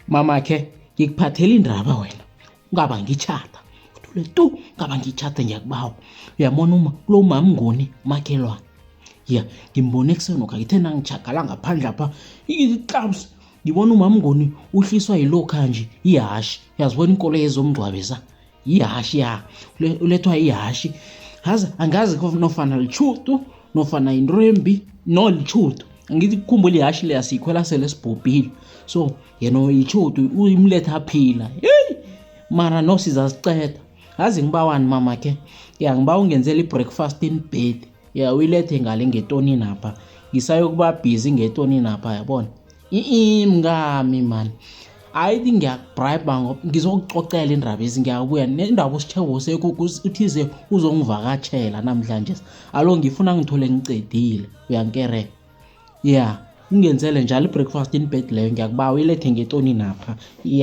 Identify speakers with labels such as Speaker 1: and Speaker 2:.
Speaker 1: Mamakhe, ngikuphathela indaba wena. Ungaba ngitjhada. Uthule tu, ungaba ngitjhada ngiyakubawa. Uyamona uma kulo mama Nguni makhelwane. Ya, ngimbone ekuseni lokha ngithe nangitjhagala ngaphandle apha, iklabs ngibona umama Nguni uhliswa yilokha nje ihashi. Uyazibona iinkoloyi ezomngcwabisa? Ihashi ya, ulethwa ihashi. Hazi angazi nofana litjhudu nofana yinto embi no litjhudu. Angithi kukhumbula ihashi leya siyikhwela sele sibhubhile. So yena itjhudu uyimletha aphila. Hey! Mara no sizaziceda. Azi ngibawani mama ke? Ya ngiba ungenzela i-breakfast in bed. Ya uyilethe ngale ngetonini apha. Ngisayokuba busy ngetonini apha yabona. I mngami man. Ayithi ngiyakubribe ngoba ngizokucocela indaba ezi ngiyabuya nendaba usitheko sekho uthize uzongivakatshela namhlanje. Alo ngifuna ngithole ngicedile uyangikereka. Ya ungenzele njalo i-breakfast in bed leyo ngiyakubawa uyilethe ngetonini apha. Ya.